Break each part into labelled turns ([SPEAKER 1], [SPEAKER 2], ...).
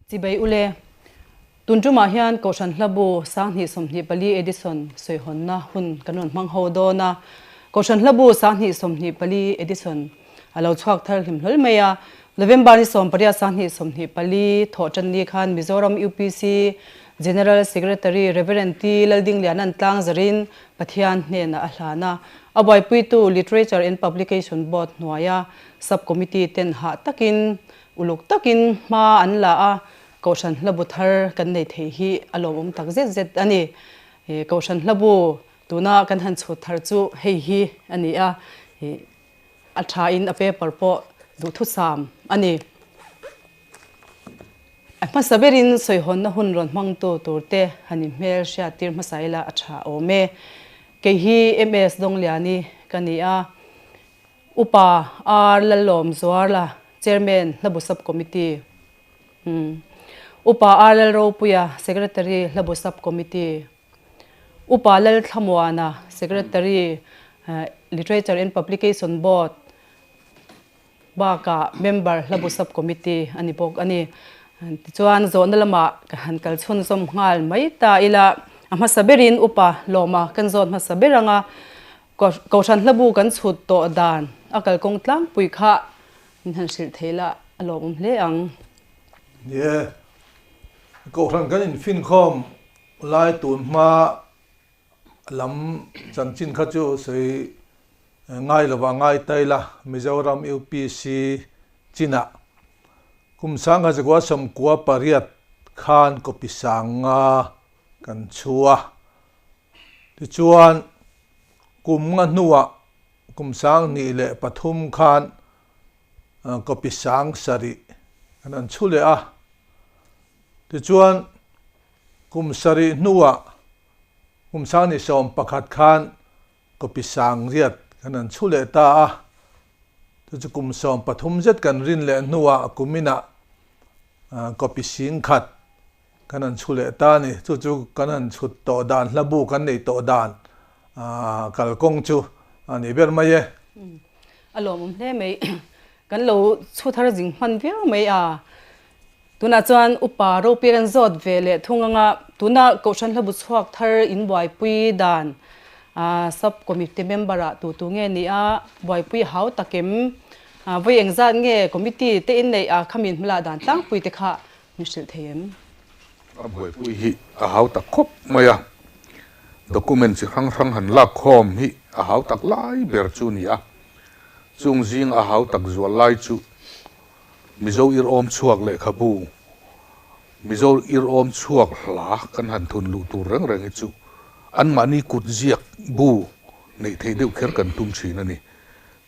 [SPEAKER 1] Chibai ule, tun tumah hian Kohhran Hlabu 2024 Edition sawihawnna hun kan rawn hmang ho dawn a. Kohhran Hlabu 2024 Edition a lo chhuak thar hlim hlawl mai a. November ni 18 2024 thawh tan ni khan Mizoram UPC General Secretary Rev. T. Laldingliana'n tlang zarin Pathian hnenah a hlan a. A buaipuitu Literature and Publication Board hnuaia Sub Committee ten hah takin Uluk takin hma an la a, Kohhran hlabu thar kan nei thei hi a lawmawm tak zet zet a ni. Kohhran hlabu tuna kan han chhut thar chu hei hi a ni a, a thain a paper pawh duhthusam a ni. A hmasa berin sawihawnna hun rawn hmangtu turte han inhmel hriattir hmasa ila a tha awm e. Kei hi MS Dawngliani ka ni a. Upa R. Lallawm Zuarla, Chairman, Hlabu Sub Committee. Upa R. Lalropuia, Secretary, Hlabu Sub Committee. Upa Lalthlamuana, Secretary, Literature and Publication Board bakah Member, Hlabu Sub Committee a ni bawk a ni. Tichuan, zawhna lamah ka han kal chhunzawm nghal mai ta ila, a hmasa berin Upa Lawma kan zawt hmasa ber ang a, Kohhran hlabu kan chhut tawh dan a kalkawng tlangpui kha min han hrilh thei la a lawmawm hle ang.
[SPEAKER 2] Ni e, Kohhran kan infinkhawm lai tun hma lam chanchin kha chu sawi ngai lova ngai tai la, Mizoram UPC chinah kum 1998 khan copy sanga kan chhu a. Tichuan, kum nga hnuah kum 2003 khan copy 7000 kan han chhu leh a. Tichuan, kum sarih hnuah kum 2011 khan copy 8000 kan han chhu leh ta a. Chu chu kum 13 zet kan rin leh hnuah kuminah copy 10,000 Kan han chhu leh ta a ni. Chu chu kan han chhut tawh dan, hla bu kan neih tawh dan kalkawng chu a ni ber mai e.
[SPEAKER 1] A lawmawm hle mai. Kan lo chhu thar zing hman viau mai a. Tunah chuan upa ropui kan zawt ve leh thung anga tuna Kohhran hla bu chhuak thar in buaipui dan sub committee member ah tu tu nge ni a, buaipui hau takim vawi engzat nge committee te in neih a khamin hmala dan tlangpui te kha Min hrilh thei em?
[SPEAKER 3] A buaipui hi a hau tak khawp mai a, document chi hrang hrang han lak khawm hi a hau tak lai ber chu a ni a. Chung zing a hau tak zual lai chu Mizo ir awm chhuak lehkhabu, Mizo ir awm chhuak hla kan han thun luh tur reng reng hi chu anmahni kut ziak bu neih theih deuh kher kan tum thin a ni.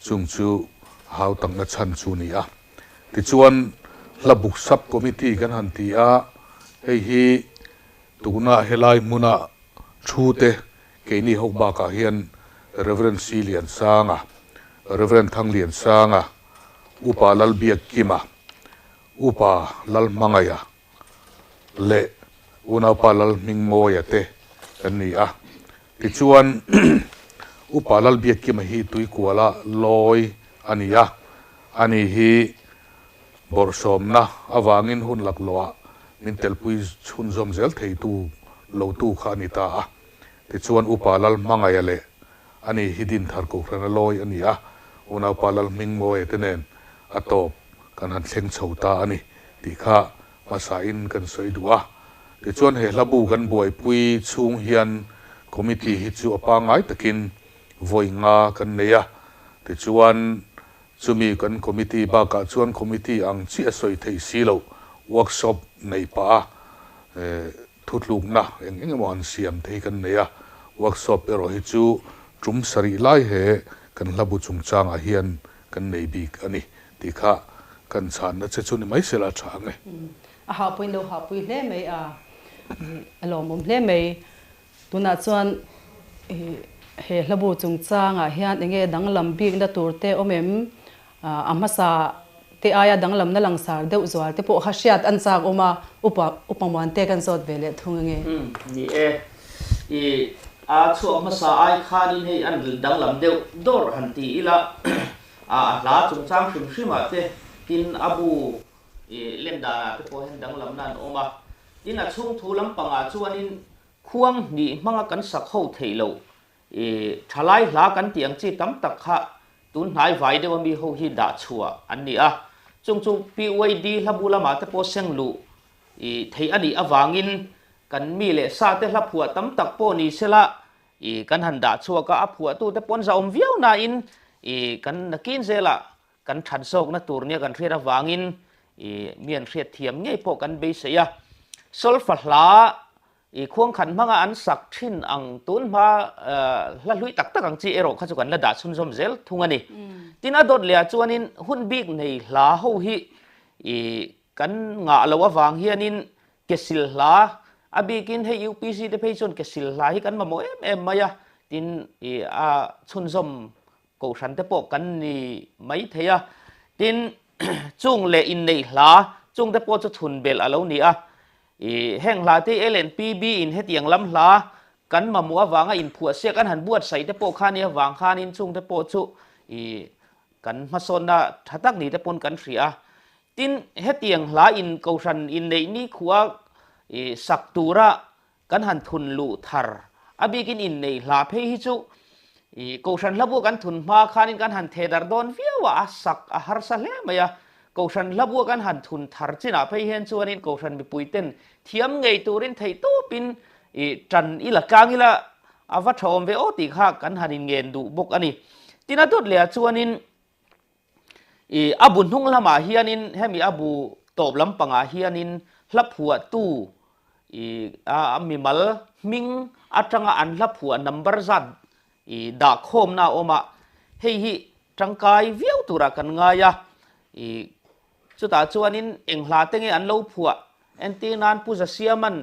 [SPEAKER 3] Chung chu a hau takna chhan chu a ni a. Tichuan, hla buk sub committee kan han ti a, hei hi tuna helai hmuna thu te keini ho bakah hian Rev. C. Liansanga, Rev. Thangliansanga, Upa Lalbiakkima, Upa Lalhmangaia leh Unaupa Lalhmingmawia te kan ni a. Tichuan, Upa Lalbiakkima hi Tuikuala lawi a ni a, ani hi bawrhsawmna avangin hun laklawhah min telpui chhunzawm zel theitu lotu kha a ni ta a. Tichuan, Upa Lalhmangaia leh ani hi Dinthar Kohhrana lawi a ni a, Unaupa Lalhmingmawia te nen a tawp kan han thleng chho ta a ni tih kha hmasain kan sawi duh a. Tichuan he hlabu kan buaipui chhung hian committee hi chu a pangngai takin vawi nga kan nei a. Tichuan chumi kan committee bakah chuan committee ang chiah a sawi theih si loh workshop neih pah a thutlukna eng eng emaw an siam te hi kan nei a. Workshop erawh hi chu tum sarih lai he kan hlabu chungchangah hian kan nei bik a ni tih kha kan chhanna che chu ni mai sela a tha ang e.
[SPEAKER 1] A hahpuiin lo hahpui hle mai a, a lawmawm hle mai. Tunah chuan he hlabu chungchangah hian eng nge danglam bikna tur te awm em? A hmasa te aia danglamna langsar deuh zual te pawh kha hriat an chak awm a, upa upa muan te kan zawt ve leh thung ange.
[SPEAKER 4] Ni e, i a chhuak hmasa ai khanin hei an danglam deuh dawr han ti ila, a hla chungchang hrim hrimah te tin a bu. I len danah te pawh hian danglamna an awm a. Tin, a chhung thu lampangah chuanin khuang hnih hmanga kan sak ho theih loh i thalai hla kan tih ang chi tam tak kha tun hnai vai deuh ami ho hi dah chhuah an ni a. Chung chu PYD hlabu lamah te pawh seng luh i theih a nih avangin kan mi leh sa te hla phuah tam tak pawh ni sela i kan han dah chhuak a, a phuahtute pawn zahawm viau nain i kan nakin zelah Kan that zawkna tur nia kan hriat avangin i mi an hriat thiam ngei pawh kan beisei a. Solfa hla i khuangkhat hmanga an sak thin ang tun hma hla hlui tak tak ang chi erawh kha chu kan la dah chhunzawm zel thung a ni. Tin a dawt leh ah chuanin hun bik nei hla ho hi i kan ngah loh avang hianin kesil hla a bikin hei UPC te phei chuan kesil hla hi kan mamawh em em mai a, tin i a chhunzawm Kohhran te pawh kan ni mai thei a, tin chung leh inneih hla chung te pawh chu chhun belh a lo ni a. I heng hla te LNPB in hetiang lam hla kan mamawh avanga inphuah siak an han buatsaih te pawh kha ni avang khanin chung te pawh chu i kan hmasawnna tha tak ni te pawn kan hria a. Tin hetiang hla in kohhran inneih nikhua i sak tura Kan han thun luh thar a bikin inneih hla phei hi chu i Kohhran hlabua kan thun hma khanin kan han theh darh dawn viau a, a sak a harsa hle mai a. Kohhran hlabua kan han thun thar chinah phei hian chuanin Kohhran mipuiten thiam ngei turin theih tawpin i tan i la tlang ila a va tha awm ve aw tih kha kan han inngen duh bawk a ni. Tin a dawt lehah chuanin I a bu hnung lamah hianin hemi a bu tawp lampangah hianin hla phuahtu i a mimal hming atanga an hla phuah number zat i dah khawmna a awm a, hei hi tangkai viau turah kan ngai a, i chutah chuanin eng hla te nge an lo phuah Entir nan Pu Zasiaman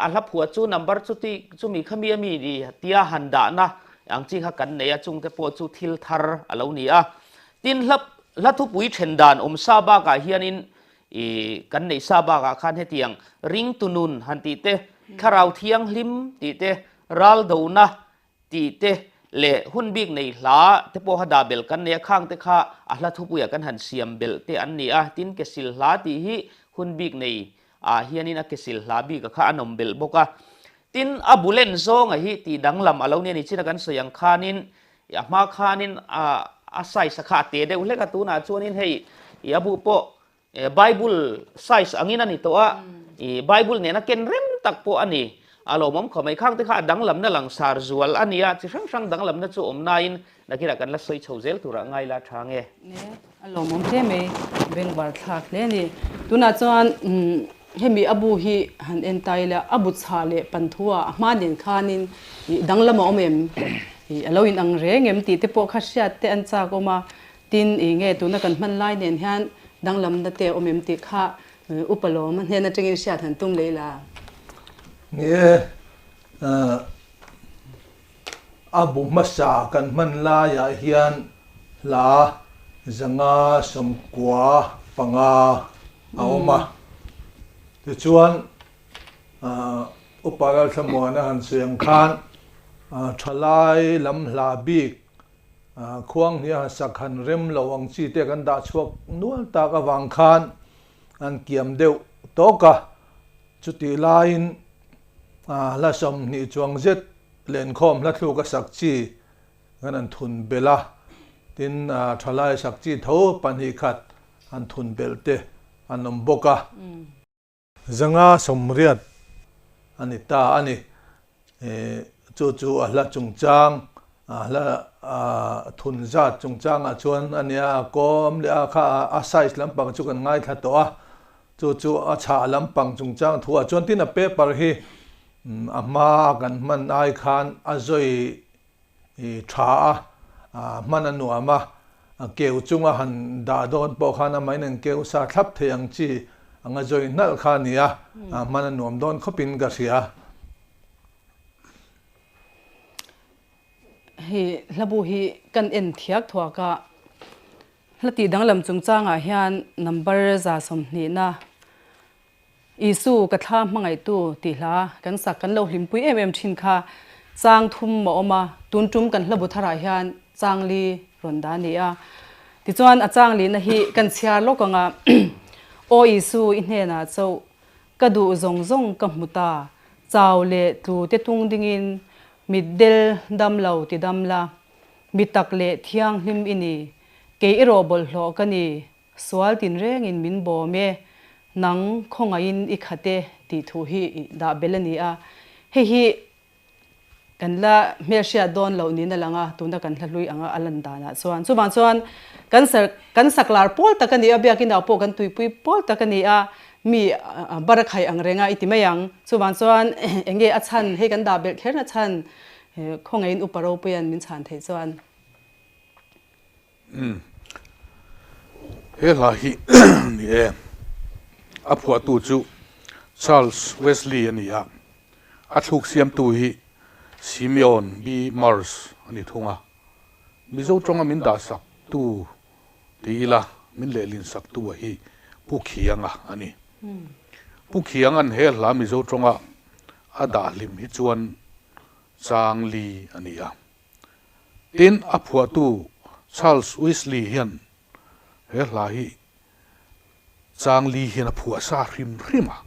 [SPEAKER 4] a hla phuah chu number chuti chumi khami a mi ni tia han dahna ang chi kha kan nei a, chungte pawh chu thil thar a lo ni a. Tin, hla hla thupui then dan awm sa bakah hianin i kan neih sa bakah khan hetiang ringtu nun han tih te, thlarau thianghlim tih te, ral dona tih te leh hun bik nei hla te pawh kha dah belh kan nei a, khang te kha a hla thupuiah kan han siam belh te an ni a, tin kesil hla tih hi hun bik nei ah hianin a kesil hla bika kha a nawm belh bawk a, tin a bu len zawnga hi tih danglam a lo nia ni chin a kan sawi ang khanin a hma khanin a a size a kha a te deuh hlek a, tunah chuanin hei i a bu pawh Bible size angin a ni tawh a, i Bible nena ken rem tak pawh a ni. A lawmawm khawp mai. Khang te kha a danglamna langsar zual a ni a, chi hrang hrang danglamna chu awm nain nakinah kan la sawi chho zel turah ngai la tha nge.
[SPEAKER 1] Ne, a lawmawm hle mai, bengvar thlak hle a ni. Tunah chuan hemi a bu hi han en ta ila, a bu chhah leh panthua a hma nen khanin i danglam a awm em? I a lo inang reng em tih te pawh kha hriat te an chak awm a, Tin, ih nge tuna kan hman lai nen hian danglamna te a awm em tih kha upa lawm a hnen atangin hriat han tum leh ila.
[SPEAKER 2] Ni e, a bu hmasa kan hman laiah hian hla 595 a awm a, tichuan upa Lalthlamuana han sawi ang khan thalai lam hla bik Khuang hniaha sak han rem lo ang chi te kan dah chhuak nual tak avang khan an kiam deuh tawk a, chutih laiin hla 20 chuang zet lenkhawm hla thluk a sak chi kan han thun belh a, tin thalai sak chi tho pahnih khat han thun belh te an awm bawk a. 580 a ni ta a ni. Chu chu a hla chungchang, a hla thun zat chungchangah chuan a nia, a kawm leh a kha a size lampang chu kan ngaithla tawh a. Chu chu a chhah lampang chungchang thuah chuan tin a paper hi a hma kan hman ai khan a zawi I tha a, hman a nuam a, keu chunga han dah dawn pawh khan amahin an keu sa thlap thei ang chi anga zawi hnalh kha a ni a, hman a nuam dawn khawpin ka hria.
[SPEAKER 1] Hei hlabu hi kan en thiak thuak a, hla tih danglam chungchangah hian number 120na Isu ka thla hmangaihtu tih hla kan sak kan lo hlimpui em em thin kha chang thum a awm a, tun tum kan hla bu tharah hian chang li rawn dah a ni a. Tichuan a chang lihna hi kan chhiar lawk ang a, Aw Isu, i hnenah chauh ka duh zawng zawng ka hmu ta, chau leh tlu te tung dingin mitdel dam lo ti dam la, mi tak leh thianghlim i ni, kei erawh bawlhhlawh ka ni, sual tinrengin min bawm e, nang khawngaihin i khat e tih thu hi i dah belh a ni a, hei hi Kan la hmelhriat dawn loh niin a lang a, tuna kan hla hlui anga a lan danah chuan. Chuvang chuan kan sar kan saklar pawl tak a ni a, biakin ah pawh kan tuipui pawl tak a ni a, mi bar a khai ang reng a i ti mai ang. Chuvang chuan eng nge a chhan, hei kan dah belh kher na chhan khawngaihin Upa Ropuia'n min chhan theih chuan.
[SPEAKER 3] Umm he hla hi ni e, a phuahtu chu Charles Wesley a ni a, a thluk siamtu hi Simeon B. Mars a ni thung a, Mizo tawnga min dahsak tu ti ila min lehlin sak tu a hi Pu Khianga a ni. Pu Khianga'n he hla Mizo tawnga a dah hlim hi chuan chang li a ni a. Tin, a phuahtu Charles Wesley hian he hla hi chang li hian a phuah sa hrim hrim a.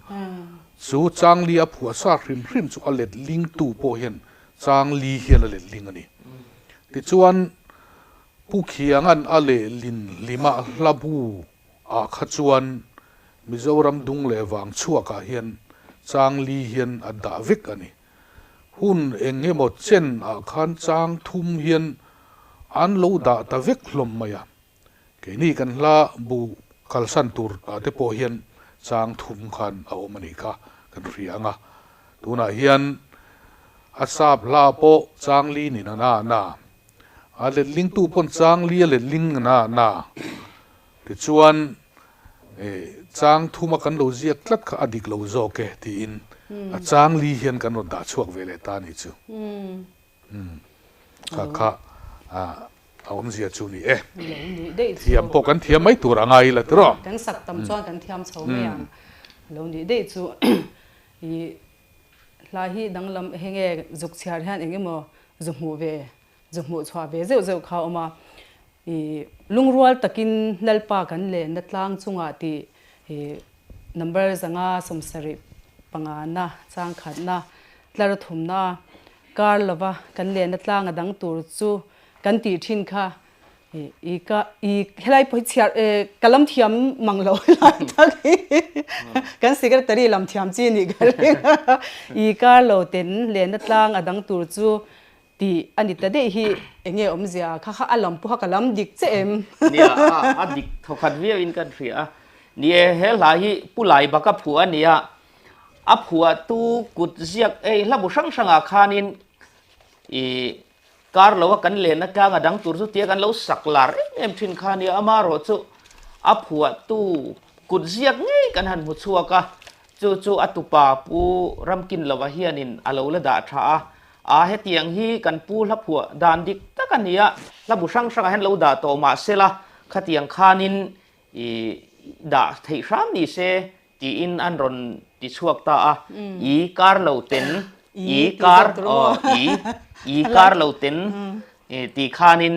[SPEAKER 3] Chu chang li a phuah sa hrim hrim chu a let lingtu pawh hian chang li hian a let ling a ni. Tichuan, Pu Khianga'n a lehlin hlima hla bu ah kha chuan Mizoram dung leh vang chhuakah hian chang li hian a dah vek a ni. Hun eng emaw chen ah khan chang thum hian an lo dah ta vek hlawm mai a, keini kan hla bu kalsan tur ah te pawh hian chang thum khan a awm a nih kha kan hria ang a, tunah hian a sap hla pawh chang li ni na na na, a letlingtu pawn chang li a letling na na tichuan Chang thuma kan lo ziak tlat kha a dik lo zawk e tiin a chang li hian kan rawn dah chhuak ve leh ta a nih chu. Kha kha a awmzia chu ni e. Thiam pawh kan thiam mai tur a ngai ila tiraw.
[SPEAKER 1] Kan sak tam chuan kan thiam chho mai ang. Lo nih daih chu i hla hi danglam heng nge zuk chhiar hian eng emaw zu hmuh ve Zu hmuh chhuah ve zeuh zeuh kha a awm a, i lungrual takin Lalpa kan lenna tlang chungah tih i number 500 75 na chang khatna tlar thumna kar lova kan lenna tlang a dang tur chu kan tih thin kha i ka i helai pawh hi chhiar ka lam thiam mang lo helai tak hi kan secretary lam thiam chi nih ka ring a, i kar lo ten lenna tlang a dang tur chu Tih a ni ta daih hi enge awmzia kha kha a lam pawha ka lam dik che em?
[SPEAKER 4] Nia, a dik thawkhat viau in kan hria a. Ni e, he hla hi Pu Lai baka phuah a ni a, a phuahtu kut ziak ei hla bu hrang hrangah khanin i kar lo a kan len atang a dang tur chu tia kan lo sak lar em em thin kha a nia, amaherawh chu a phuahtu kut ziak ngei kan han hmu chhuak a, chu chu a tupa Pu Ramkinlova hianin a lo la dah tha a, A hetiang hi kan pu hla phuah dan dik tak a ni a, hla bu hrang hrangah hian lo dah tawh mah sela khatiang khanin i dah theih hram ni se tiin an rawn ti chhuak ta a, i kar lo ten, i kar aw i, i kar lo ten ti khanin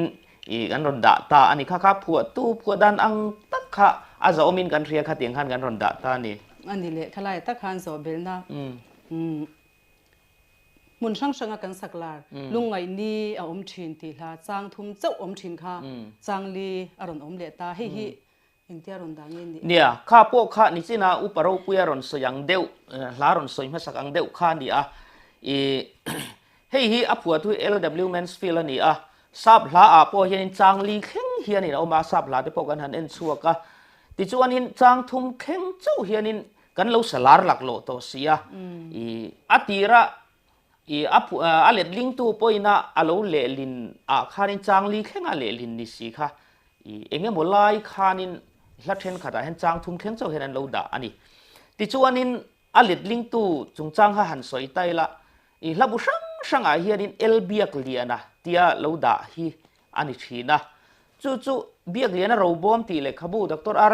[SPEAKER 4] i kan rawn dah ta a ni. Kha kha phuahtu phuah dan ang tak kha a zawhawmin kan hria khatiang khan kan rawn dah ta a ni.
[SPEAKER 1] A ni leh khalai tak khan zawh belhna. Hmun hrang hranga kan sak lar lungngaih ni a awm thin tih hla chang thum chauh awm thin kha chang li a rawn awm leh ta. Hei hi engtia rawn dah nge nih?
[SPEAKER 4] Nia, kha pawh kha nichina Upa Ropuia rawn sawi ang deuh, hla rawn sawi hmasak ang deuh kha a ni a. I hei hi a phuahtu hi LW Mansfield a ni a. Sap hla ah pawh hianin chang li thleng hianin a awm a, sap hla te pawh kan han en chhuak a. Tichuanin chang thum thleng chauh hianin Kan lo sa lar laklawh tawh si a, i a tira i a a letlingtu pawhin a a lo lehlin ah khanin changli thlenga lehlin ni si kha i eng emaw lai khanin hla thenkhatah hian chang thum thleng chauh hian an lo dah a ni. Tichuanin a letlingtu chungchang kha han sawi ta ila, i hla bu hrang hrangah hianin El Biakliana tia lo dah hi a ni thin a. Chu chu Biakliana Robawm tih lehkhabu Doctor R.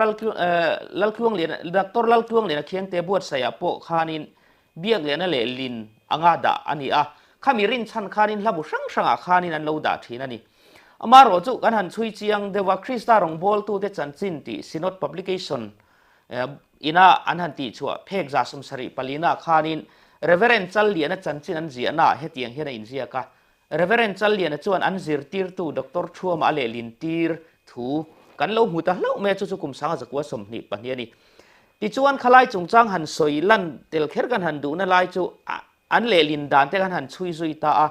[SPEAKER 4] Laltluangliana Doctor Laltluangliana Khiangte buatsaihah pawh khanin Biakliana leh Lin anga dah a ni a, khami rinchhan khanin hla bu hrang hrangah khanin an lo dah thin a ni. Amaherawh chu kan han chhui chiang deuh a, Krista rawngbawltute chanchin tih Synod Publication. Ina an han tihchhuah phek 174 ah khanin Reverend Challiana chanchin an ziahnaah hetiang hian a inziak a, Reverend Challiana chuan an zirtirtu Doctor Thuama a lehlin tir thu kan lo hmu ta hlauh mai a, chu chu kum 1922 a ni. Tichuan khalai chungchang han sawi lan tel kher kan han duhna lai chu an lehlin dan te kan han chhui zui ta a,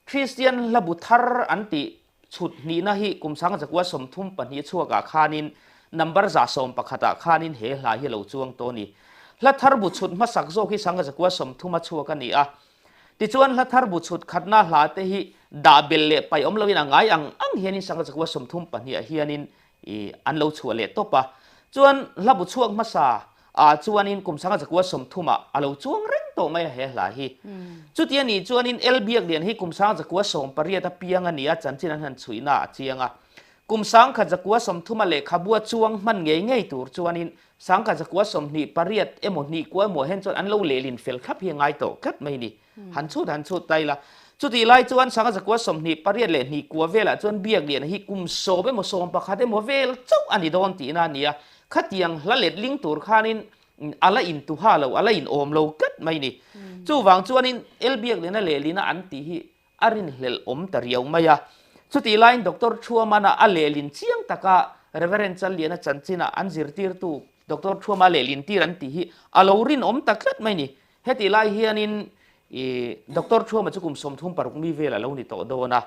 [SPEAKER 4] Kristian hlabu thar an tih Chhut hnihna hi kum 1932 chhuakah khanin number 111 ah khanin he hla hi a lo chuang tawh a ni. Hla thar bu chhut hmasak zawk hi 1930 a chhuak a ni a. Tichuan hla thar bu chhut khatna hla te hi dah bel leh paih awm loin a ngai ang ang hianin 1932 ah hianin an lo chhuah leh tawp a. Chuan hla bu chhuak hmasa ah chuanin kum 1930 ah a lo chuang reng tawh mai a he hla hi. Chuti a nih chuanin El Biaklian hi kum 1918 a piang a ni a, chanchin an han chhuihna a chiang a. Kum 1930 a lehkhabu a chuang hman ngei ngei tur chuanin 1928 emaw hnih kua emaw hen chuan an lo lehlin fel thlap hi a ngai tawh tlat mai ni. Han chhut han chhut ta ila. Chutih lai chuan 1928 leh hnih kua velah chuan Biakliana hi kum sawm emaw sawm pakhat emaw vel chauh a ni dawn tihna a ni a. Khatiang hla let ling tur khanin a la intuha lo, a la inawm lo tlat mai ni. Chuvang chuanin El Biakliana lehlina an tih hi a rinhlelh awm ta riau mai a. Chutih laiin Doctor Thuamana a lehlin chiang taka Reverend Challiana chanchina an zirtirtu Doctor Thuama lehlin tir an tih hi a lo rinawm ta tlat mai ni. Hetih lai hianin i Doctor Thuama chu kum 36 mi vel a lo ni tawh dawn a.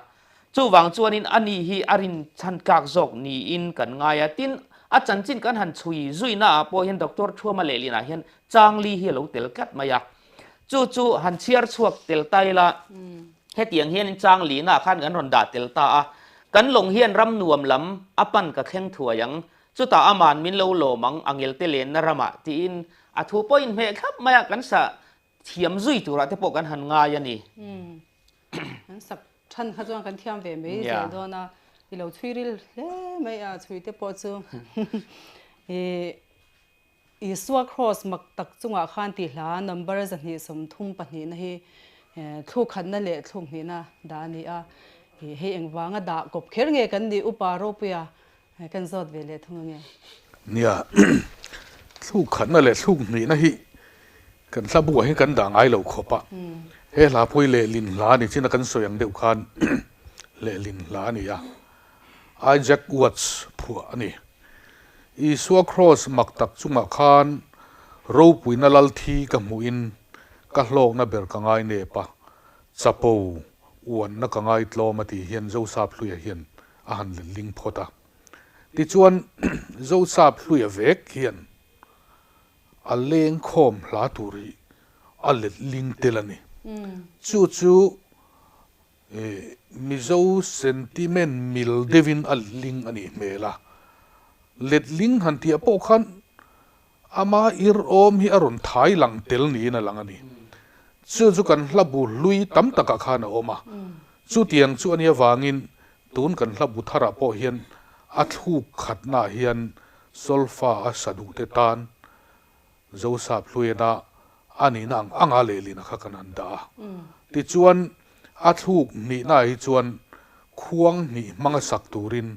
[SPEAKER 4] Chuvang chuanin a ni hi a rin chhan tlak zawk niin kan ngai a. Tin, a chanchin kan han chhui zuina ah pawh hian Doctor Thuama lehlinah hian Changli hi a lo tel tlat mai a. Chu chu han chhiar chhuak tel ta ila, hetiang hianin Changlina khan kan rawn dah tel ta a. Kan lawng hian ram nuam lam a pan ka thleng thuai ang, chutah aman min lo lawm ang a ngelte lenna ramah tiin a thu pawh inhmeh thlap mai a, kan sa thiam zui turah te pawh kan han ngai a ni.
[SPEAKER 1] Kan sak than kha chuan kan thiam ve mai zel dawn a, i lo chhui ril hle mai a, chhui te pawh chu i Isua Kraws mak tak chungah khan tih hla number 234 na hi thluk khatna leh thluk hnihna dah a ni a, hei engvanga dah kawp kher nge kan nih Upa Ropuia kan zawt ve leh thung ange.
[SPEAKER 3] Nia, thluk khatna leh thluk hnihna hi kan hla buah hian kan dah ngai lo khawp a, he hla pawh hi lehlin hla a ni chin a kan sawi ang deuh khan lehlin hla a ni a. Isaac Watts phuah a ni. Isua Kraws mak tak chungah khan ropuina lal thi ka hmuhin ka hlawkna ber ka ngai nep a, chapo uanna ka ngai tlawm a tih hian Zosap Hluia hian a han letling phawt a. Tichuan Zosap Hluia vek hian a lengkhawm hla tur hi a letling tel a ni. Chu chu Mizo sentiment mil deuhin a ling a nih hmel a, letling han tih ah pawh khan ama ir awm hi a rawn thai lang tel niin a lang a ni. Chu chu kan hla bu hlui tam takah khan a awm a, chutiang chu a nih avangin tun kan hla bu tharah pawh hian a thluk khatnaah hian solfa a sa duhte tan Zosap hluiana a nihna ang anga lehlina kha kan han dah a. Tichuan, a thluk hnihnaah hi chuan khuang hnih hmanga sak turin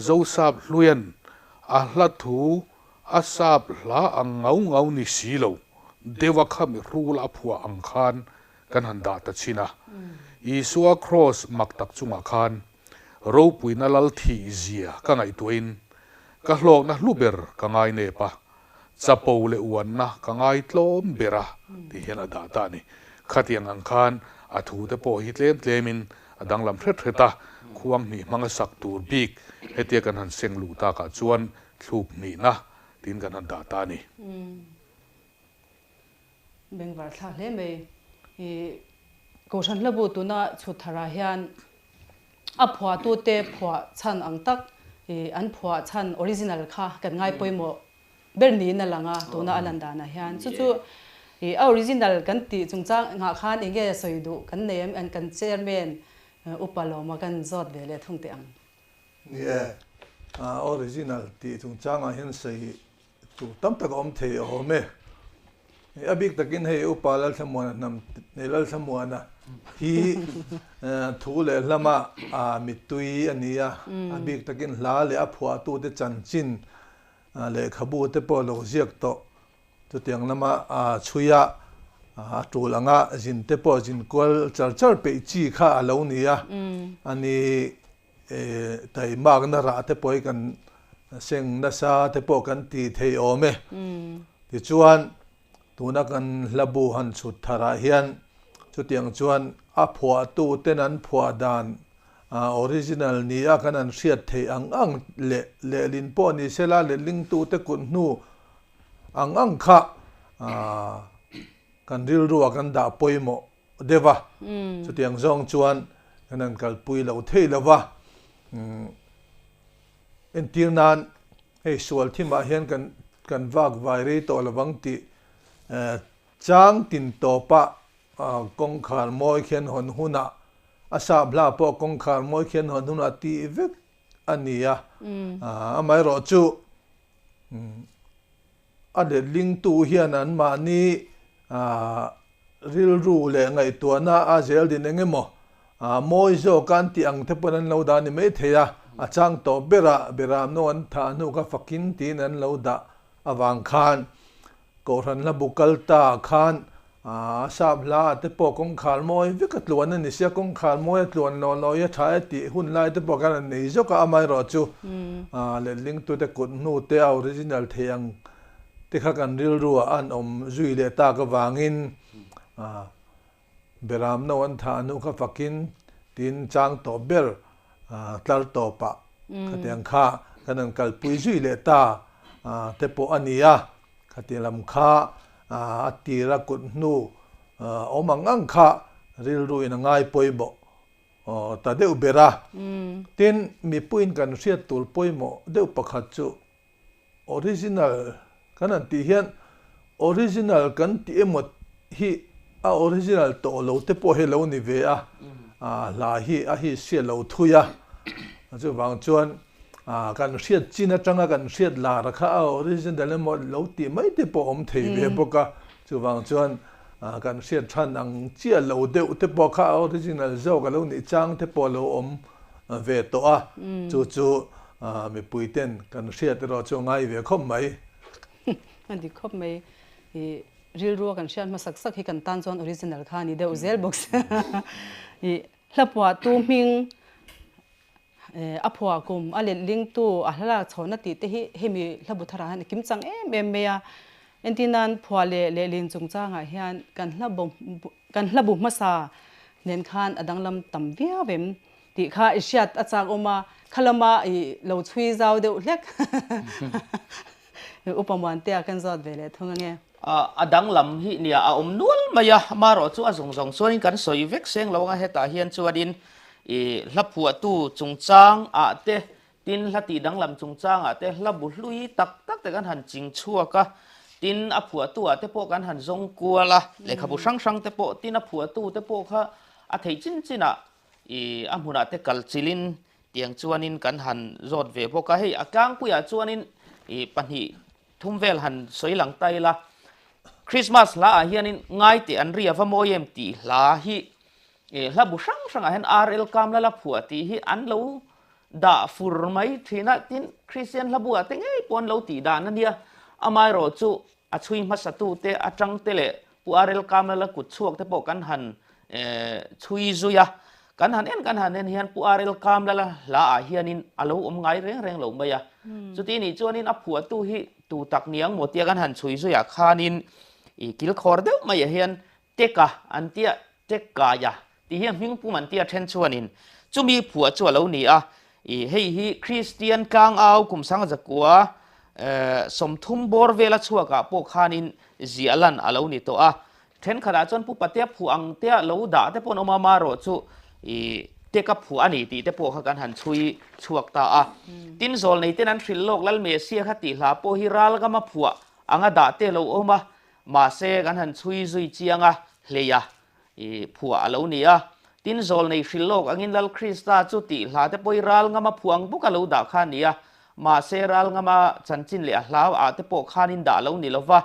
[SPEAKER 3] Zosap hluian a hla thu a sap hla ang ngau ngau ni si lo deuha kha mi hrul a phuah ang khan kan han dah ta chin a. Isua kraws mak tak chungah khan ropuina lal thih zia ka ngaihtuahin ka hlawkna hlu ber ka ngai nep a. Chapo leh uanna ka ngai tlawm ber a tih hian a dah ta a ni. Khatiang ang khan a thu te pawh hi tlem tlemin a danglam hret hret a, khuang hnih hmanga sak tur bik hetia kan han seng luh takah chuan thluk hnihna tiin kan han dah ta a ni.
[SPEAKER 1] Bengvar thlak hle mai. I Kohhran hlabu tuna chhut tharah hian a phuahtute phuah chhan ang tak i an phuah chhan original kha kan ngai pawimawh ber niin a lang a, tuna a lan danah hian. Chu chu i a original kan tih chungchang ngah khan eng nge sawi duh kan nei em kan chairman Upa Lawma kan zawt ve leh thung teh ang.
[SPEAKER 2] Ni e, a original tih chungchangah hian sawi Tur tam tak a awm thei a awm e. A bik takin hei Upa Lalthlamuana hnam nei Lalthlamuana hi thu leh hlama mittui a ni a, a bik takin hla leh a phuahtute chanchin lehkhabu te pawh lo ziak tawh. Chutiang lama chhui a, a tul anga zin te pawh zin kual char char peih chi kha a lo ni a. Ani taimakna rah te pawh hi kan seng nasa te pawh kan ti thei awm e. Tichuan tuna kan hlabu han chhut tharah hian chutiang chuan a phuahtu ten an phuah dan Original ni a kan an hriat theih ang ang leh lehlin pawh ni sela lehlingtute kut hnu ang ang kha kan rilruah kan dah pawimawh deuh a, chutiang zawng chuan kan han kalpui lo thei lo va. Entir nan hei sual thimah hian kan kan vak vai rei tawh lovang tih chang tin tawpah Kawngkhar mawi khian hawn hunah a sap hla pawh kawngkhar mawi khian hawn hunah tih vek a ni a. Amaherawh chu a letlingtu hian anmahni rilru leh ngaihtuahna a zel din eng emaw mawi zawk a an tih ang te pawn an lo dah a ni maithei a. A chang tawh berah Beramno an thah hnu kha fakin tiin an lo dah avang khan Kohhran hla bu kal ta khan a sap hla ah te pawh kawngkhar mawi vek a tluan a ni sia, kawngkhar mawi a tluan lawh lawh i a tha e tih hun lai te pawh khan an nei zawk a, amaherawh chu letlingtute kut hnu te a original thei ang te kha kan rilru ah an awm zui leh tak avangin Beramno an thah hnu kha fakin tin chang tawp ber tlar tawpah khatiang kha kan han kalpui zui leh ta te pawh a ni a, khati lam kha a tira kut hnu awm ang ang kha rilru in a ngai pawimawh ta deuh ber a. Tin, mipuiin kan hriat tur pawimawh deuh pakhat chu Original kan han tih hian original kan tih emaw hi a original tawh lo te pawh hi lo ni ve a, hla hi a hi hriat lo thui a, chuvang chuan kan hriat chin atanga kan hriat lar kha a original emaw lo tih mai te pawh awm thei ve bawk a, chuvang chuan kan hriat than ang chiah lo deuh te pawh kha a original zawk a lo nih chang te pawh a lo awm ve tawh a, chu chu mipui ten kan hriat erawh chu a ngai ve khawp mai.
[SPEAKER 1] A dik khawp mai. I rilrua kan hriat hmasak sak hi kan tan chuan original kha a ni deuh zel bawk sia. I hla phuahtu hming a phuah kum a letlingtu a hla lak chhawnna tih te hi hemi hla bu tharah hian a kim chang em em mai a. Entir nan phuah leh lehlin chungchangah hian kan hla kan hla bu hmasa nen khan a danglam tam viau em tih kha i hriat a chak awm a, kha lama i lo chhui zau deuh hlek Upa Muantea kan zawt ve leh thung ange.
[SPEAKER 4] A danglam hi nia a awm nual mai a, amaherawh chu a zawng zawng chuanin kan sawi vek seng lo anga hetah hian chuanin i hla phuahtu chungchang ah te Tin, hla tih danglam chungchangah te hla bu hlui tak tak te kan han ching chhuak a, tin a phuahtu ah te pawh kan han zawng kual a, lehkhabu hrang hrang te pawh tin a phuahtu te pawh kha a theih chin chin ah ih a hmunah te kal chilhin tiang chuanin kan han zawt ve bawk a, hei a tlangpuiah chuanin ih pahnih thum vel han sawi lang ta ila, Christmas hla ah hianin ngai teh an ri a va mawi em tih hla hi ih hla bu hrang hrangah hian RL Kamlala phuah tih hi an lo Dah fur mai thin a, tin Kristian hlabu ah te ngei pawh an lo tih dan a nia. Amaherawh chu a chhui hmasatu te atang te leh Pu RL Kamlala kut chhuak te pawh kan han chhui zui a. Kan han en kan han en hian Pu RL Kamlala hla ah hianin a lo awm ngai reng reng lo mai a. Chuti nih chuanin a phuahtu hi tu tak niang maw tia kan han chhui zui ah khanin i kilkhawr deuh mai ah hian Teka an tia Tekaia tih hi a hming pum an tia then chuanin chumi phuah chu a lo ni a, ih hei hi Kristian tlangau kum sanga zakua 30 bawr vela chhuakah pawh khanin ziah lan a lo ni tawh a, thenkhatah chuan pu Patea phuah ang tea lo dah te pawh an awm a, amaherawh chu ih Teka phuah a ni tih te pawh kha kan han chhui chhuak ta a. Tin zawlnei ten an hrilh lawk Lal Mesia kha tih hla pawh hi ralgama phuah anga dah te lo awm a, Mahse, kan han chhui zui chiang a, hleia i phuah a lo ni a. Tin, zawlnei hrilh lawk angin Lal Krista chu tih hla te pawh i ral ngama phuah ang bawk a lo dah kha a ni a. Mahse, ral ngama chanchin leh a hlau ah te pawh khanin dah lo ni lova,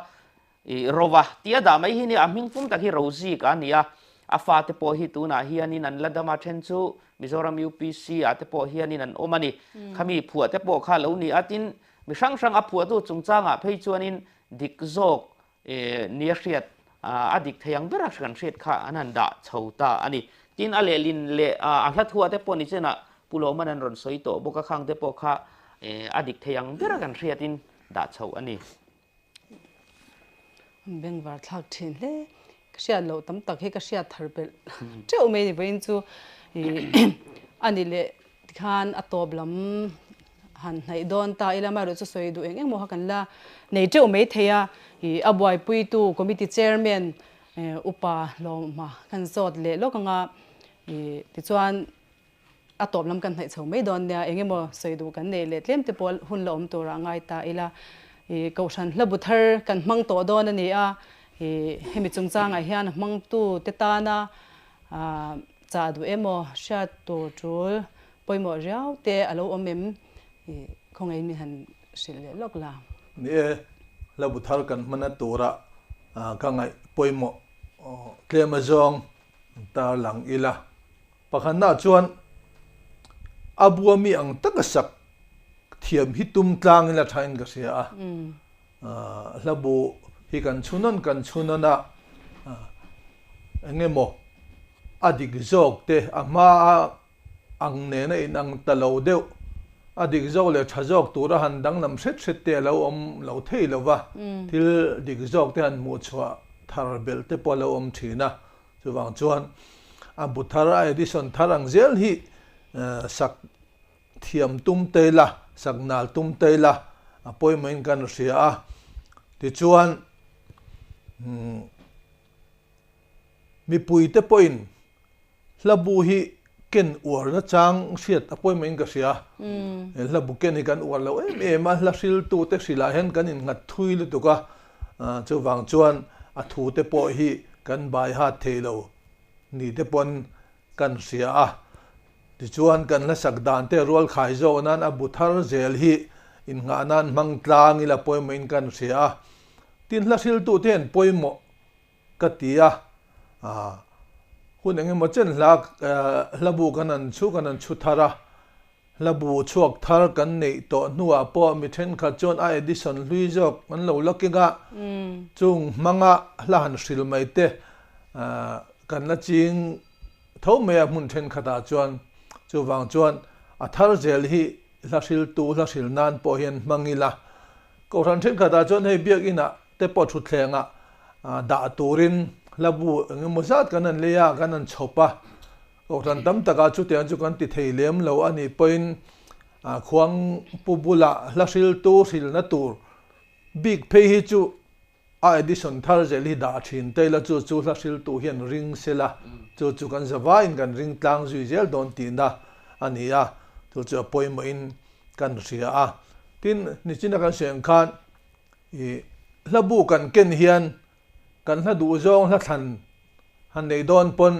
[SPEAKER 4] i rova tia dah mai hi nia, a hming pum tak hi Rozik a ni a. A fate pawh hi tunah hianin an la dam a, then chu Mizoram UPC ah te pawh hianin an awm a ni. Khami phuah te pawh kha a lo ni a, tin. Mi hrang hrang a phuahtu chungchangah phei chuanin dik zawk nia hriat a dik thei ang bera kan hriat kha an han dah chho ta a ni. Tin, a lehlin leh a hla thuah te pawh ni chenah Pu Lawman an rawn sawi tawh bawk a, khang te pawh kha a dik thei ang bera kan hriatin dah chho a ni.
[SPEAKER 1] Bengvar thlak thin hle. Ka hriat loh tam tak hi ka hriat thar belh teuh mai ni vawiin chu a ni leh tikhan a tawp lam han hnaih dawn ta ila amaherawh chu sawi duh eng eng maw kha kan la nei teuh mai thei a ih a buaipuitu committee chairman upa hlawma kan zawt leh lawk anga ih tichuan A tawp lam kan hnaih chho mai dawn nia, eng emaw sawi duh kan nei leh tlem te pawh hun la awm turah ngai ta ila. Ih Kohhran hla bu thar kan hmang tawh dawn a ni a, ih hemi chungchangah hian a hmangtu te tana ah chah duh emaw hriat tur tul pawimawh riau te a lo awm em? Ih khawngaihin min han hrilh leh lawk la.
[SPEAKER 2] Ni e, hla bu thar kan hmana turah ka ngaih pawimawh tlem azawng tarlang ila. Pakhatna chuan a bua mi ang taka sak thiam hi tum tlangin a thain ka hria a. Hla bu hi kan chhunawn kan chhunawn a, eng emaw a dik zawk te a hma a ang nena inang ta lo deuh, a dik zawk leh tha zawk tura han danglam hret hret te a lo awm lo thei lo va, thil dik zawk te han hmuh chhuah thar belh te pawh a lo awm thin a. Chuvang chuan a bu thar, a edition thar ang zel hi sak thiam tum te ila, sak nal tum te ila a pawimawhin kan hria a. Tichuan mipuite pawhin hla bu hi ken uar nachang hriat a pawimawhin ka hria. He hla bu ken hi kan uar lo em em a, hla hriltute hrilah hian kan innghat thui lutuk a, chuvang chuan a thute pawh hi kan bai hat thei lo ni te pawn kan hria a. Tichuan kan hla sak dan te rual khai zawk nan a bu thar zel hi innghah nan hmang tlang ila pawimawhin kan hria a. Tin hla hriltute hian pawimawh Ka ti a, hun eng emaw chen hla hla bu kan han chhu kan han chhu thar a, hla bu chhuak thar kan neih tawh hnuah pawh mi thenkhat chuan a edition hlui zawk an lo la keng a, chung hmanga hla han hril mai te kan la ching tho mai a hmun thenkhatah chuan, chuvang chuan a thar zel hi hla hriltu hla hril nan pawh hian hmang ila, kohhran thenkhatah chuan hei biakinah te pawh thutthlengah dah turin hla bu eng emaw zat kan han lei a, kan han chhawp a. Kohhran tam takah chutiang chu kan ti thei lem lo a nih pawhin khuang pu bulah hla hriltu hrilna tur bik phei hi chu a edition thar zel hi dah thin te ila chu chu hla hriltu hian ring sela chu chu kan zavaiin kan ring tlang zui zel dawn tihna a ni a, chu chu a pawimawhin kan hria a. Tin, nichina kan sawi ang khan I hla bu kan ken hian kan hla duh zawng hla thlan han neih dawn pawn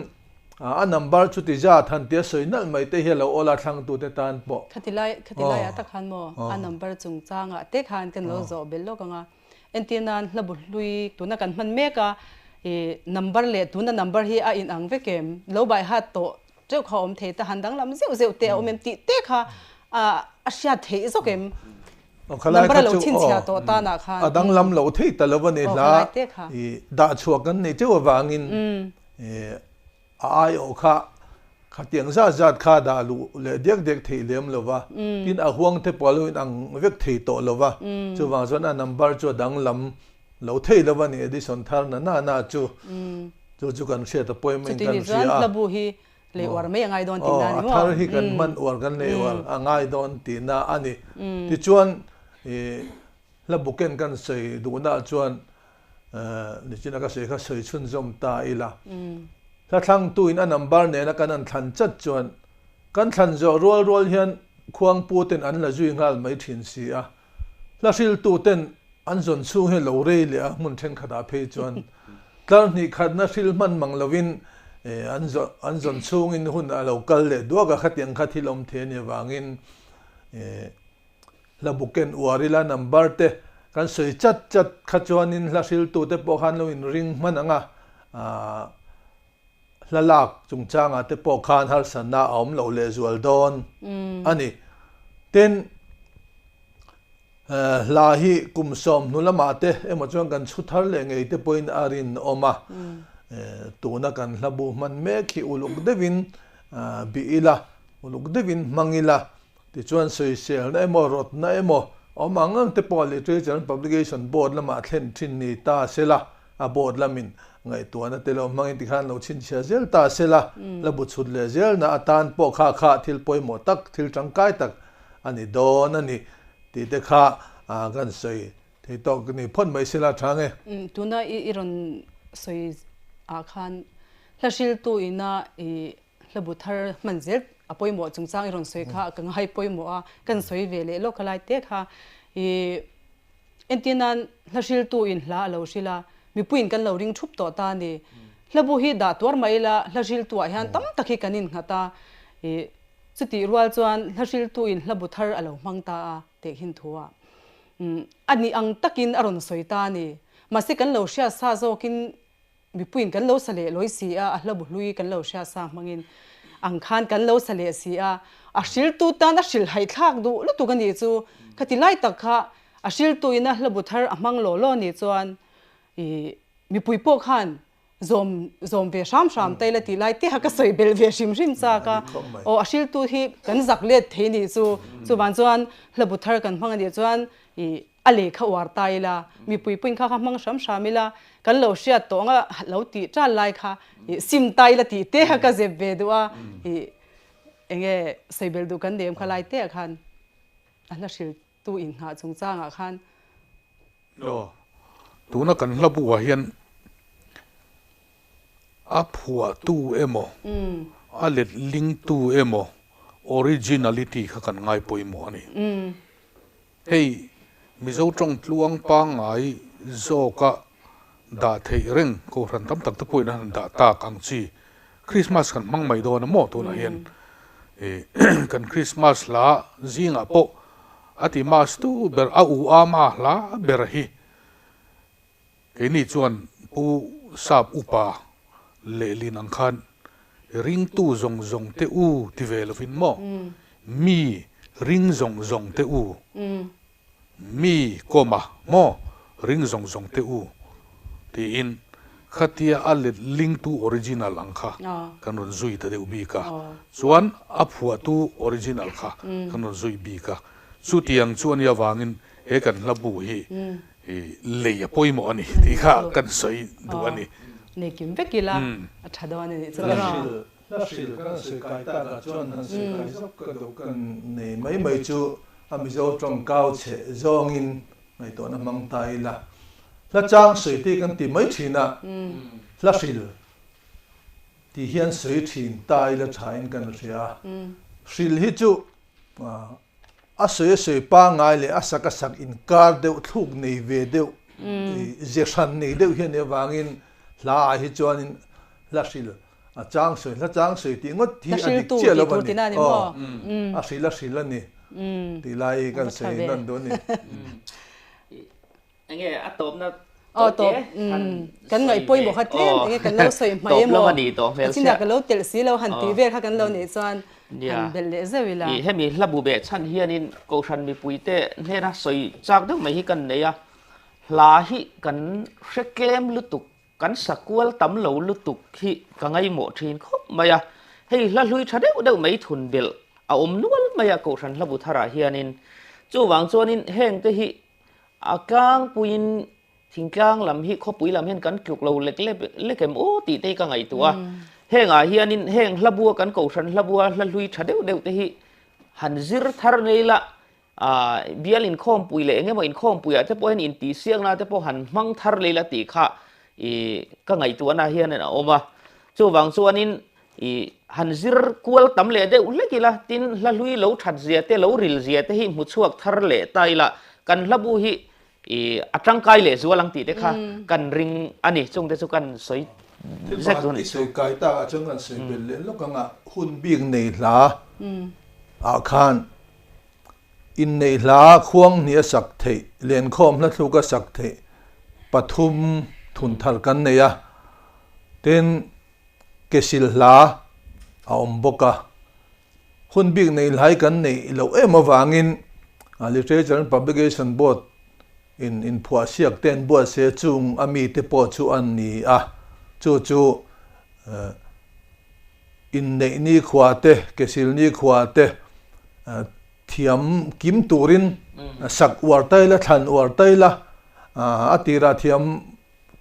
[SPEAKER 2] a number chuti zat han tia sawi nalh mai te hi a lo awl a thlangtute tan pawh.
[SPEAKER 1] Khati lai khati laiah tak khan maw a number chungchangah te khan kan lo zawh belh lawk ang a, entir nan hla bu hlui tuna kan hman mek a i number leh tuna number hi a inang vek em lo bai hat tawh teuh kha awm thei ta han danglam zeuh zeuh te a awm em tih te kha a hriat theih zawk em number a lo chhinchhiah tawh tanah khan
[SPEAKER 2] a danglam lo thei ta lo a ni hla i dah chhuah kan nei teuh avangin a aiawh kha khatiang zat zat kha dah luh leh diak diak theih lem lo va tin a huang te pawh a lo inang vek thei tawh lo va chuvang chuan a number chu a danglam lo thei lo a ni edition thar na na na chu Chu chu kan hriat a pawimawh in kan hria a.
[SPEAKER 1] Chutini chuan hla bu hi lei uar mai a ngai dawn tihna a ni maw?
[SPEAKER 2] A thar hi kan hman uar kan lei uar a ngai dawn tihna a ni. Tichuan hla bu ken kan sawi duhna chuan nichina ka sawi kha sawi chhunzawm ta ila. Hla thlangtu in a number nena kan han thlan chat chuan kan thlan zawh rual rual hian khuangpu ten an la zui nghal mai thin si a. Hla hriltu ten an zawn chhung hi lo rei leh a, hmun thenkhatah phei chuan tlar hnih khatna hril hman mang lovin an an zawn chhungin hun a lo kal leh duak a, khatiang kha thil awm thei a nih avangin hla bu ken uar ila number te kan sawi chat chat kha chuanin hla hriltu te pawh khan lo inring hman ang a, Hla lak chungchangah te pawh khan harsatna a awm loh lehzual dawn a ni. Tin, Hla hi kum sawm hnu lamah te emaw chuan kan chhu thar leh ngei te pawhin a rinawm a. Tuna kan hla bu hman mek hi uluk deuhin bih ila, uluk deuhin hmang ila. Tichuan sawiselna emaw rawtna emaw awm ang ang te pawh Literature and Publication Board lamah thlen thin ni ta sela, a board lamin ngaihtuahna te lo hmangin tikhan lo chhinchhiah zel ta sela, la bu chhut leh zelna atan pawh kha kha thil pawimawh tak, thil tangkai tak a ni dawn a ni tih te kha kan sawi thei tawk ni phawt mai sela tha nge.
[SPEAKER 1] Tuna i rawn sawi ah khan hla hriltu ina i Hla bu thar hman zel a pawimawh chungchang i rawn sawi kha ka ngai pawimawh a, kan sawi ve leh lawk a lai te kha i entir nan hla hriltu in hla a lo hril a, mipuiin kan lo ring thup tawh ta a ni. Hla bu hi dah tuar mai ila hla hriltu ah hian tam tak hi kan innghat a, i chutih rual chuan hla hriltu in hla bu thar a lo hmang ta a teh hin thu ah a nih ang takin a rawn sawi ta a ni. Mahse kan lo hriat sa zawkin Mipuiin kan lo sa leh lawi si a, a hla bu hlui kan lo hria sa hmangin ang khan kan lo sa leh si a, a hriltu tan a hrilh haihthlak duh lutuk a nih chu. Khati lai tak kha a hriltuin a hla bu thar a hmang law law nih chuan i mipui pawh khan zawm zawm ve hram hram ta ila tih lai te kha ka sawi belh ve hrim hrim chak a, aw a hriltu hi kan zak let thei nih chu. Chuvang chuan hla bu thar kan hmang a nih chuan i A lehkha uar ta ila, mipui pawhin kha kha hmang hram hram ila, kan lo hriat tawh anga lo tih ṭal lai kha ih sim ta ila tih te kha ka zep ve duh a, ih enge sawi belh duh kan nem kha lai te ah khan a hla hriltu inghah chungchangah khan.
[SPEAKER 3] Aw, tuna kan hla buah hian a phuahtu emaw, a letlingtu emaw originality kha kan ngai pawimawh a ni. Hei Mizo tawng tluang pangngai zawka dah theih reng Kohhran tam tak te pawhin an han dah tak ang chi. Krismas kan hmang mai dawn a maw tunah hian kan Krismas hla zingah pawh a ti mas tu ber a u ama hla ber hi Keini chuan Pu Sap Upa lehlin ang khan ringtu zawng zawng te u ti ve lovin maw? Mi ring zawng zawng te u, mi kawma maw ring zawng zawng te u tiin khatia a letlingtu original ang kha kan rawn zui ta deuh bik a, chuan a phuahtu original kha kan rawn zui bik a. Chutiang chu a nih avangin he kan hla bu hi lei a pawimawh a ni tih kha kan sawi duh a ni.
[SPEAKER 1] Nei kim vek ila a tha dawn a nih chu.
[SPEAKER 2] Hla hril hla hril kan sawi kai tak ah chuan han sawi kai zawk ka duh kan nei mai mai chu a Mizo tawng kau chhe zawngin ngaihtuahna hmang ta ila hla chang sawi te kan ti mai thin a hla hril tih hian sawi thin ta ila tha in kan hria hril hi chu A sawi a sawi pangngai leh a sak a sak inkar deuh thluk nei ve deuh, ze hran nei deuh hian avangin hla ah hi chuanin hla hril a chang sawi, hla chang sawi tih ngawt hi a dik chiah lo a ni. Aw, a hril a hril a ni tih lai hi kan sawi nawn duh a ni.
[SPEAKER 4] Enge a tawpna
[SPEAKER 1] Aw tawp kan ngaih pawimawh kha tlem enge kan lo sawi hmai emaw a chinah ka lo telh si lo han tih vel kha kan lo neih chuan han belh leh zeuh ila.
[SPEAKER 4] Hemi hla bu beh chhan hianin Kohhran mipuite hnena sawi chak deuh mai hi kan nei a, hla hi kan hre tlem lutuk, kan sa kual tam lo lutuk hi ka ngaihmawh thin khawp mai a, hei hla hlui tha deuh deuh mai thun belh a awm nual mai a Kohhran hla bu tharah hianin chuvang chuanin hengte hi A tlangpuiin thingtlang lam hi khawpui lam hian kan tluk lo lek lek lek em aw tih te hi ka ngaihtuah a. Hengah hianin heng hla bua kan kohhran hla bua hla hlui tha deuh deuh te hi han zir thar ngei la, ah bial inkhawmpui leh eng emaw inkhawmpuiah te pawh hian intihsiakna te pawh han hmang thar lei la tih kha ih ka ngaihtuahna hian a awm a. Chuvang chuanin I han zir kual tam leh deuh hlek ila, tin hla hlui lo that zia te, lo ril zia te hi hmu chhuak thar leh ta ila, kan hla bu hi i a tangkai leh zual ang tih te kha kan ring a ni, chung te chu kan sawi zek duh a ni.
[SPEAKER 2] Thil pakhat i sawi kai tak ah chuan kan sawi belh leh lawk ang a, hun bik nei hla ah khan inneih hla khuang hnih a sak theih, lenkhawm hla thluk a sak theih pathum thun thar kan nei a, tin Ke sil hla a awm bawk a, hun bik nei hlai kan neih loh em avangin Literature and Publication Board in inphuahsiak te an buatse chung a mite pawh chu an ni a, chu chu inneih nikhua te, kesil nikhua te thiam kim turin sak uar ta ila, thlan uar ta ila, a tirah thiam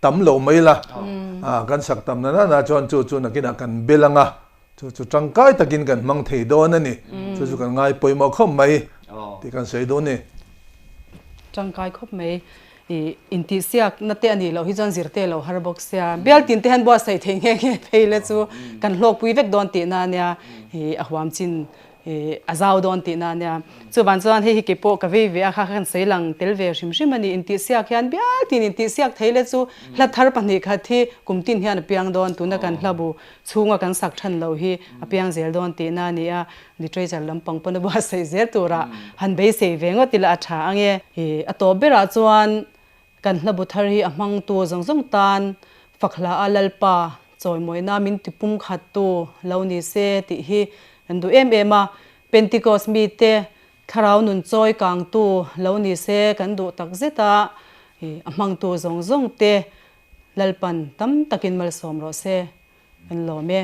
[SPEAKER 2] tam lo mai la, kan sak tam na nana chuan chu chu nakinah kan bel ang a, chu chu tangkai takin kan hmang thei dawn a ni, chu chu kan ngai pawimawh khawp mai tih kan sawi duh a ni.
[SPEAKER 1] Tangkai khawp mai, i intihsiak na te a nih loh hi chuan zirte lo har bawk sia, bial tin te hian buatsaih thei nghe nghe phei le chu kan hlawkpui vek dawn tihna a nia, i a huam chin I a zau dawn tihna a nia. Chuvan chuan hei hi kei pawh ka vei ve a, kha kha kan sawi lang tel ve hrim hrim a ni. Intihsiak hian bial tin intihsiak thei le chu hla thar pahnih khat hi kum tin hian a piang dawn. Tuna kan hla bu chhunga kan sak than lo hi a piang zel dawn tihna a ni a. Literature lampang pawn a buatsaih zel turah han beisei ve ngawt ila a tha ang e. I a tawp berah chuan Kan hlabu thar hi a hmangtu zawng zawng tan fakhla a Lalpa chawimawina min ti pumkhattu lo ni se tih hi kan duh em em a. Pentecost mite thlarau nun chawi kangtu lo ni se kan duh tak zet a, a hmangtu zawng zawng te Lalpan tam takin malsawm rawh se kan lawm e.